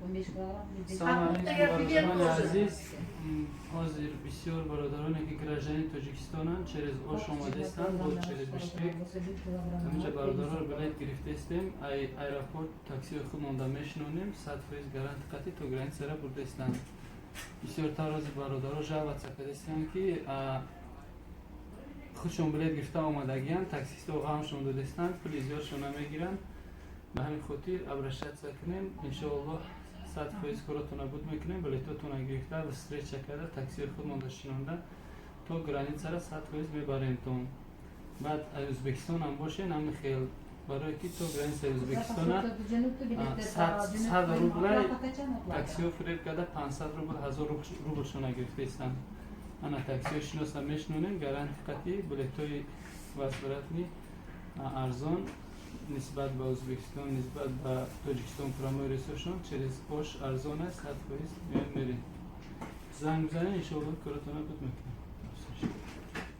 15 килограмм. Салом А, алейкум, я билет бародарони тоже. азиз. Ҳозир бисёр бародароне, ки гражданини Тоҷикистонанд, через Ош омадастанд, боз через Бишкек. Ҳаминҷа бародароро билет гирифтаистем. Ай аэропорт таксиҳои худ монда мешинонем, 100% гаранти қатъӣ то границара бурдаистанд. Бисёртар ози бародаро жаловаться кардастанд, ки худшон билет гирифта омадагиянд, таксистҳо ғамшон додастанд, пули зиёдшон намегиранд. Ба ҳамин хотир обращаться кунем, иншоаллоҳ, 100% коротона буд мекунем. Билетотона гирифта, встреча карда, таксиҳои худ монда шинонда, то границара 100% мебаремтон. Баъд аз Ӯзбекистон ҳам бошен, ҳамин хел, барое ки то границаи Ӯзбекистона 100 рублай таксиҳо фиреб карда, 500 рубл, 1000 рублшона гирифтаистанд. Ана таксиҳои шиноса мешинонем, гаранти қатъӣ, билетҳои возвратный арзон нисбат ба Ӯзбекистон, нисбат ба Тоҷикистон. Прямой рейсошон через Ош арзон аст, 100% меоем, мерем. Занг бизанед, иншоаллоҳ, коротона буд мекунем.